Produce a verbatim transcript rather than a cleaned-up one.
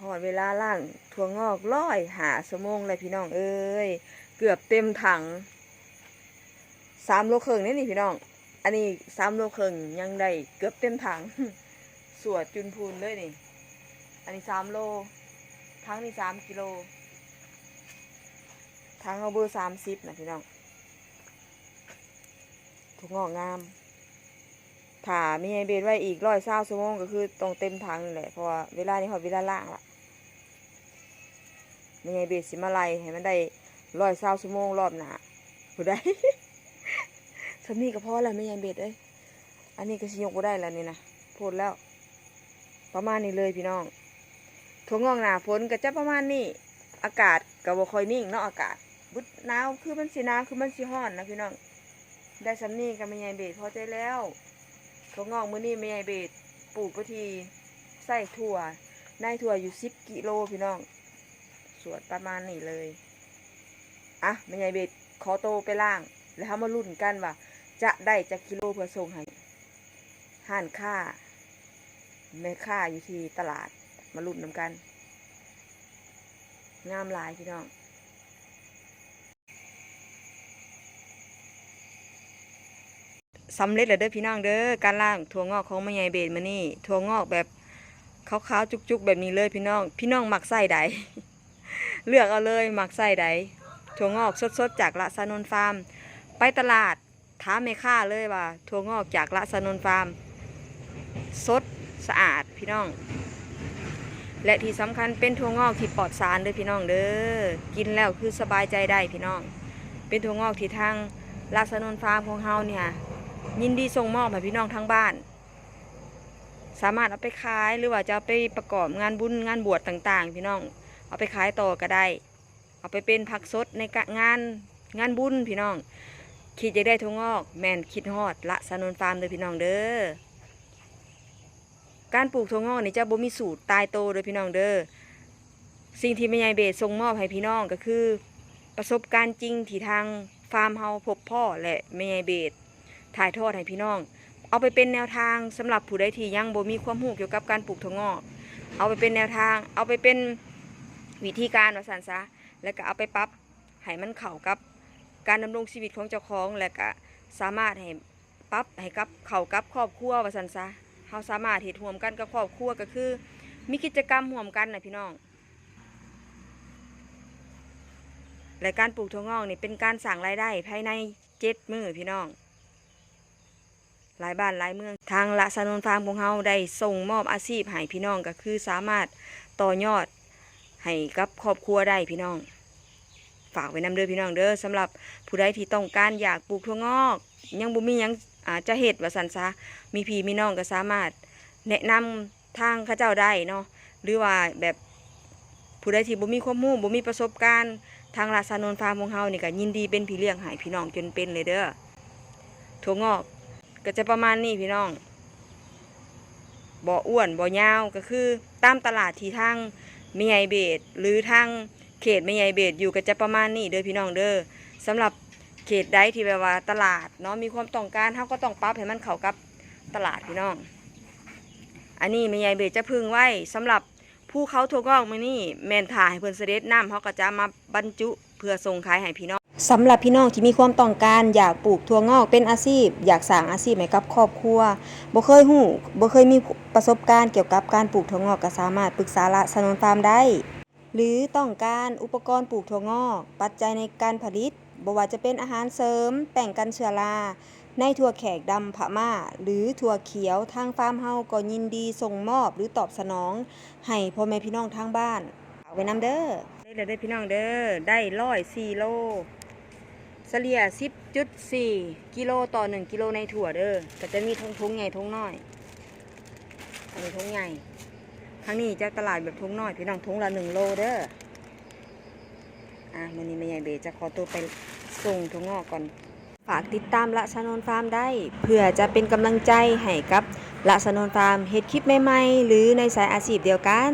ฮอดเวลาล้างถั่วงอกร้อยห้าชั่วโมงแล้วพี่น้องเอ้ย เกือบเต็มถัง สามโลครึ่งเด้นี่พี่น้อง อันนี้สามโลครึ่งยังได้เกือบเต็มถัง สวดจุนพูนเลยนี่ อันนี้สามโล ถังนี่สามกิโล ถังเอาเบอร์สามสิบนะพี่น้อง ถั่วงอกงาม ถ้าแม่ใหญ่เบสไว้อีกร้อยซาวชั่วโมงก็คือต้องเต็มถังนี่แหละ เพราะว่าเวลานี้ฮอดเวลาล้างละ แม่ใหญ่เบสสิมาไล่ให้มันได้ร้อยซาวชั่วโมงรอบหน้า ผู้ใด ส่ำนี้ก็พอแล้วแม่ใหญ่เบสเอ้ย อันนี้ก็สิยกบ่ได้แล้วนี่นะ โพดแล้ว ประมาณนี้เลยพี่น้อง ถั่วงอกหน้าฝนก็จะประมาณนี้ อากาศก็บ่ค่อยนิ่งเนาะ อากาศ บึดหนาว คือมันสิหนาว คือมันสิร้อนนะพี่น้อง ได้ส่ำนี้ก็แม่ใหญ่เบสพอใจแล้ว ถั่วงอกมื้อนี้แม่ใหญ่เบสปลูกไปที่ไร่ถั่ว ในถั่วอยู่สิบกิโลพี่น้อง สวดประมาณนี้เลย อ่ะ แม่ใหญ่เบสขอโตไปล้าง แล้วเฮามาลุ้นกันว่า จะได้จักกิโลเพื่อส่งให้ร้านค้า แม่ค้าอยู่ที่ตลาด มาลุ้นนำกัน งามหลายพี่น้อง สำเร็จแล้วเด้อพี่น้องเด้อ การล้างถั่วงอกของแม่ใหญ่เบสมื้อนี้ ถั่วงอกแบบขาวๆจุกๆแบบนี้เลยพี่น้อง พี่น้องมักไส้ใด เลือกเอาเลย มักไส้ใด ถั่วงอกสดๆจากละสานนท์ฟาร์ม ไปตลาด ถามแม่ค้าเลยว่า ถั่วงอกจากละสานนท์ฟาร์ม สดสะอาดพี่น้อง และที่สำคัญเป็นถั่วงอกที่ปลอดสารเด้อพี่น้องเด้อ กินแล้วคือสบายใจได้พี่น้อง เป็นถั่วงอกที่ทางละสานนท์ฟาร์มของเฮาเนี่ย ยินดีส่งมอบให้พี่น้องทางบ้าน สามารถเอาไปขายหรือว่าจะเอาไปประกอบงานบุญงานบวชต่างๆ พี่น้อง เอาไปขายต่อก็ได้ เอาไปเป็นผักสดในกะ งาน งานบุญพี่น้อง คิดอยากได้ถั่วงอก แม่นคิดฮอดละสานนท์ฟาร์มเด้อพี่น้องเด้อ การปลูกถั่วงอกนี่จะบ่มีสูตรตายตัวเด้อพี่น้องเด้อ สิ่งที่แม่ใหญ่เบสส่งมอบให้พี่น้องก็คือ ประสบการณ์จริงที่ทางฟาร์มเฮาพบพ้อ และแม่ใหญ่เบสถ่ายทอดให้พี่น้อง เอาไปเป็นแนวทางสำหรับผู้ใดที่ยังบ่มีความรู้เกี่ยวกับการปลูกถั่วงอก เอาไปเป็นแนวทาง เอาไปเป็นวิธีการว่าซั่นซะ แล้วก็เอาไปปรับให้มันเข้ากับการดำรงชีวิตของเจ้าของ และก็สามารถให้ปรับให้กับ เข้ากับครอบครัวว่าซั่นซะ เฮาสามารถเฮ็ดร่วมกันกับครอบครัว ก็คือมีกิจกรรมร่วมกันน่ะพี่น้อง และการปลูกถั่วงอกนี่เป็นการสร้างรายได้ภายในเจ็ดมื้อพี่น้อง หลายบ้านหลายเมือง ทางละสานนท์ฟาร์มของเฮาได้ส่งมอบอาชีพให้พี่น้อง ก็คือสามารถต่อยอดให้กับครอบครัวได้พี่น้อง ฝากไว้นำเด้อพี่น้องเด้อ สำหรับผู้ใดที่ต้องการอยากปลูกถั่วงอก ยังบ่มีหยัง อ่า จะเฮ็ดว่าซั่นซะ มีพี่มีน้องก็สามารถแนะนำทางเขาเจ้าได้เนาะ หรือว่าแบบผู้ใดที่บ่มีความรู้ บ่มีประสบการณ์ ทางละสานนท์ฟาร์มของเฮานี่ก็ยินดีเป็นพี่เลี้ยงให้พี่น้องจนเป็นเลยเด้อ ถั่วงอกก็จะประมาณนี้พี่น้อง บ่อ้วนบ่ยาว ก็คือตามตลาดที่ทางแม่ใหญ่เบส หรือทางเขตแม่ใหญ่เบสอยู่ก็จะประมาณนี้เด้อพี่น้องเด้อ สำหรับเขตใดที่แบบว่าตลาดเนาะมีความต้องการ เฮาก็ต้องปรับให้มันเข้ากับตลาดพี่น้อง อันนี้แม่ใหญ่เบสจะผึ่งไว้สำหรับภูเขาถั่วงอกมื้อนี้ แม่นถ้าให้เพิ่นเสด็จน้ำ เฮาก็จะมาบรรจุเพื่อส่งขายให้พี่น้อง สำหรับพี่น้องที่มีความต้องการอยากปลูกถั่วงอกเป็นอาชีพ อยากสร้างอาชีพให้กับครอบครัว บ่เคยรู้ บ่เคยมีประสบการณ์เกี่ยวกับการปลูกถั่วงอก ก็สามารถปรึกษาละสานนท์ฟาร์มได้ หรือต้องการอุปกรณ์ปลูกถั่วงอก ปัจจัยในการผลิต บ่ว่าจะเป็นอาหารเสริม แป้งกันเชื้อรา ในถั่วแขกดำพม่า หรือถั่วเขียว ทางฟาร์มเฮาก็ยินดีส่งมอบหรือตอบสนองให้พ่อแม่พี่น้องทางบ้าน ฝากไว้นำเด้อ ได้แล้วเด้อพี่น้องเด้อ ได้ร้อยสี่โล เฉลี่ยสิบจุดสี่กิโลต่อหนึ่งกิโลในถั่วเด้อ ก็จะมีถุง ถุงใหญ่ถุงน้อย อันนี้ถุงใหญ่ ทางนี้จะตลาดแบบถุงน้อย พี่น้อง ถุงละหนึ่งโลเด้อ อ่ะ มื้อนี้แม่ใหญ่เบสจะขอตัวไปส่งถั่วงอกก่อน ฝากติดตามละสานนท์ฟาร์มได้ เพื่อจะเป็นกำลังใจให้กับละสานนท์ฟาร์มเฮ็ดคลิปใหม่ๆ หรือในสายอาชีพเดียวกัน